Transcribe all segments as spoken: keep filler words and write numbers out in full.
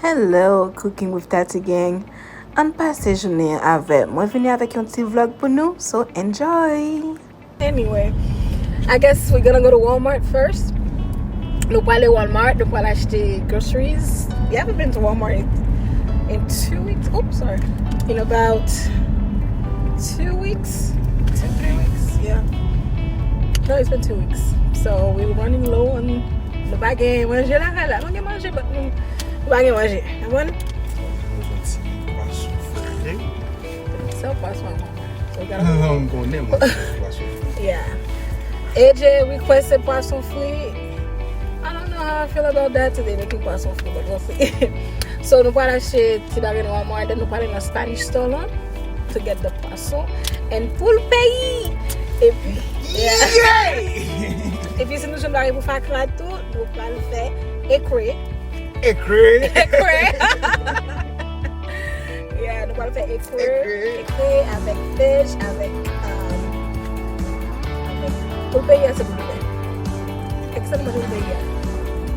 Hello, Cooking with Tati Gang. Ann pase jounen an avè m. Mwen vini avèk yon ti vlog pou nou, so enjoy! Anyway, I guess we're gonna go to Walmart first. Nou prale Walmart, nou prale achte groceries. We haven't been to Walmart in, in two weeks. Oops, sorry. In about two weeks, two, three weeks, yeah. No, it's been two weeks. So we're running low on, nou pa gen manje lakay la. Nou gen manje, but nou, nou pa gen manje. Konprann? Sèl pwason. So we gotta go. M konnen mwen pwason. Yeah. A J requested pwason fri. I don't know how I feel about that today, making pwason fri, but we'll see. So nou pral achte ti bagay nan Walmart, then nou pral nan Spanish store lan to get the pwason and poul peyi. Epi, yeah. Epi si nou jwenn bagay pou fè ak rad tou, nou pral fè ekre. Ekre. Ekre. Yeah, nou pral fè ekre. Ekre. Ekre avèk pèch, avèk, um, avèk poul peyi a, se poul peyi. Kisa nou manje poul peyi a?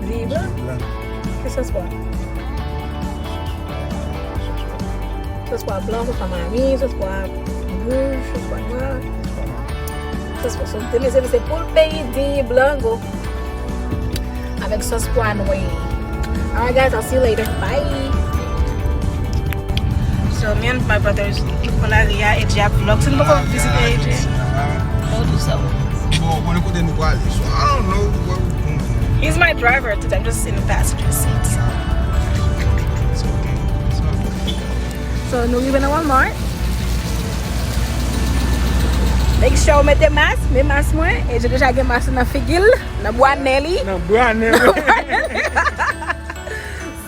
Blan. Blan. Ki sòs pwa? Sòs pwa blan, sòs pwa mami, sòs pwa wouj, sòs pwa nwa. Sòs pwa, so, te mezanmi, se poul peyi di blango avèk sòs pwa nwa. Alright, guys, I'll see you later. Bye. So, me and my brothers, nou pran lari a, A J ap vlog. Si nou poko vizite A J, don't do so. Bon, konnen kote nou prale, so I don't know where we going. He's my driver today. I'm just in the passenger seat. It's okay. It's okay. So, nou rive nan Walmart. Make sure w mete mas, men mas mwen, e je deja gen mas nan figi l, nan bwa nen li. Nan bwa nen li.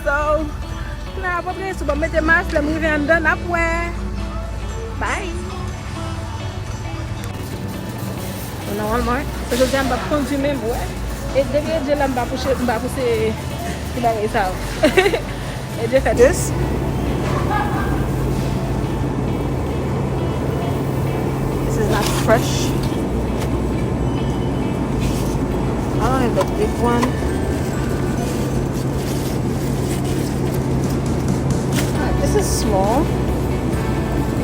So, la, apotre, si w pa mete mas, lè m rive anndan, n ap wè. Bye. Nou nan Walmart. So, jodi a, m p ap kondui menm, wè. E depi A J la, m pa pouse, m pa pouse ti bagay sa yo. A J fè this. This is not fresh. I wanted the big one. Alright, this is small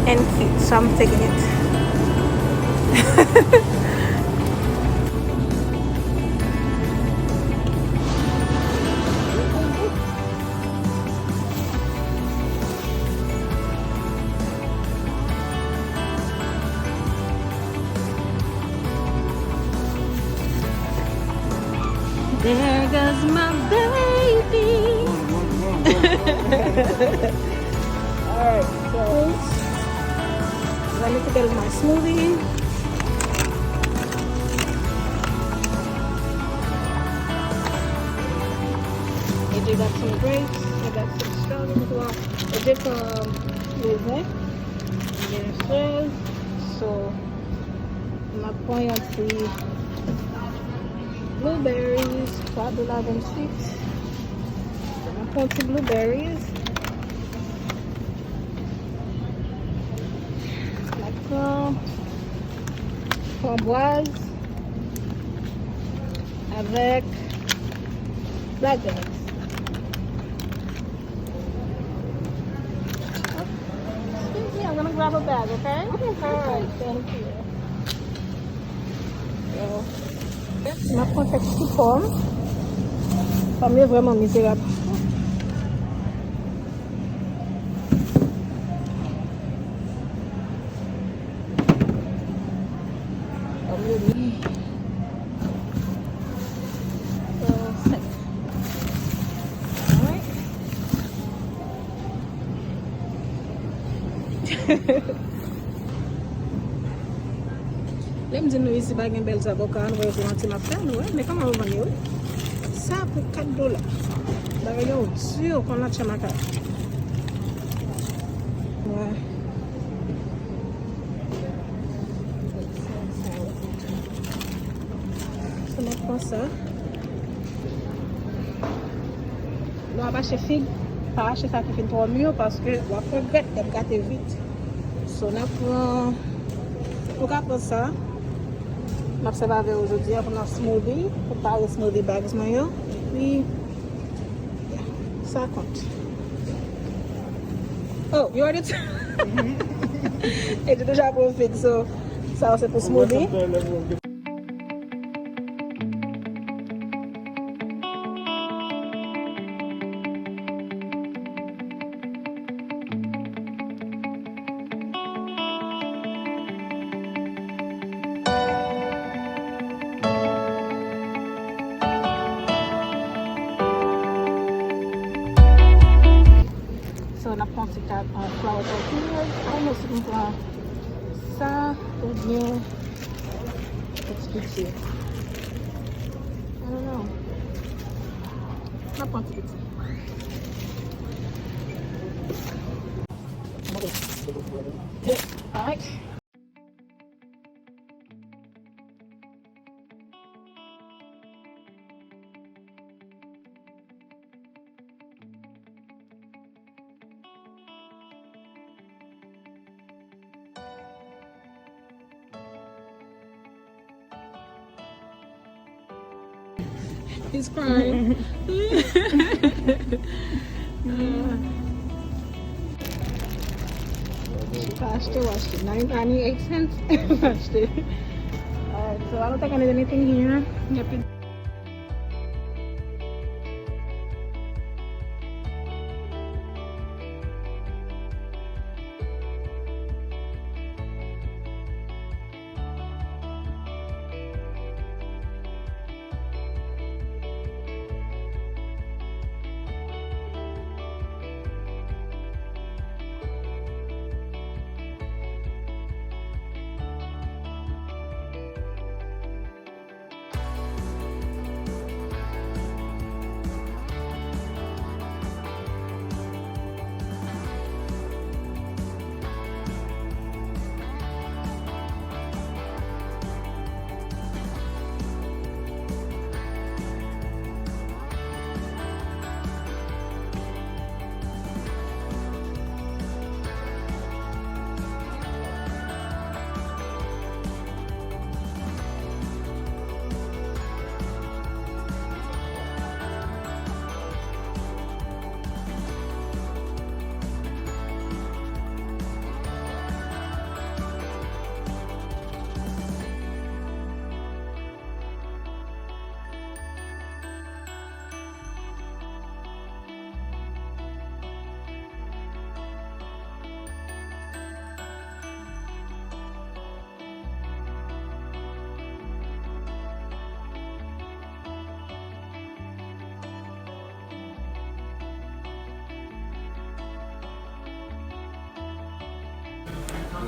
and cute, so I'm taking it. There goes my baby. Alright, so let me take out my smoothie. A J got some grapes. I got some strawberries. Well, A J some raisin. Gen frèz. So, m ap pran yon ti blueberries, twa dola vennsis. So, m ap pran ti blueberries. M ap pran framboise avèk blackberries. Excuse me, I'm gonna grab a bag, okay? All right, thank you. So, m ap pran kèk ti pòm. Pòm yo vrèman mizerab. Pòm yo mi. So, sèk. Alright. Lè m di nou isi pa gen bèl zavoka, nou wè se manti m ap fè, nou wè, men kòman yo vann yo, wi. Sa pou kat dola. Bagay yo di kon latchè makak. Wè. So, n ap pran sa. Lè w ap achte fig, pa achte sa ki fin twò mi, paske w ap regrèt, y ap gate vit. So, n ap pran, nou ka pran sa. M ap sèvi avè yo jodi a pou nan smoothie, pou pare smoothie bags mwen yo. Epi, yeah, sa kont. Oh, you already. E di deja pran feed, so sa se pou smoothie. So, n ap pran ti kat, uh, flour tortillas. I don't know si m pran sa oubyen yon ti piti. I don't know. N ap pran ti piti. Alright. He's crying. Mwen pa achte, w achte. Ninety-eight cents. Mwen pa achte. Alright, so I don't think I need anything here. Yep.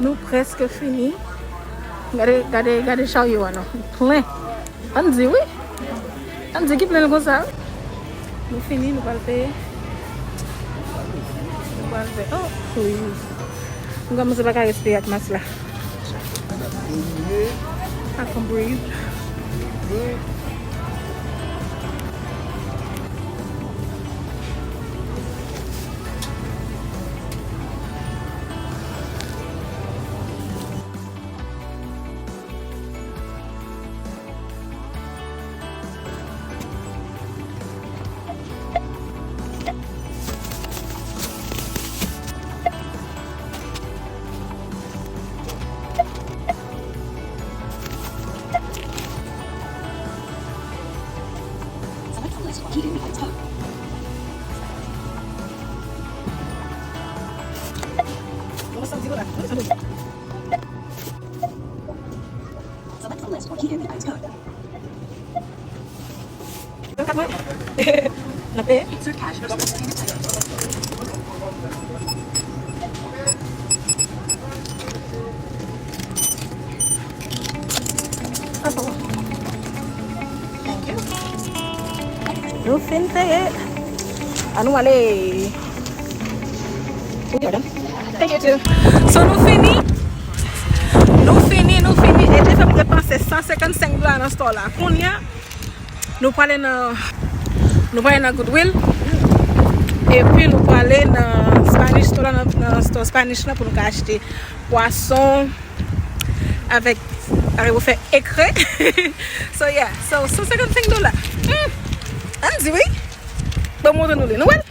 Nou prèske fini. Gade, gade, gade charyo a non. Plen. Ann di wi. Ann di ki plen l konsa. Nou fini, nou pral peye. Nou pral peye. Oh, please. M kòmanse pa ka respire ak mas la. I can breathe. Select from list or key in the item's code. N ap peye? Insert cash or select payment type. Thank you. Nou fin peye. Ann nou ale. Thank you too. So nou fini. Nou fini, nou fini. E te fè m depanse san senkannsenk dola nan store la. Kounye a, nou prale nan, nou prale nan Goodwill. Epi nou prale nan Spanish store la, nan, nan store Spanish la pou nou ka achte pwason avèk, avèk pou fè ekre. So yeah, so san senkannsenk dola. Hmm. Ann di wi. Bon, montre nou li. Nou wè l?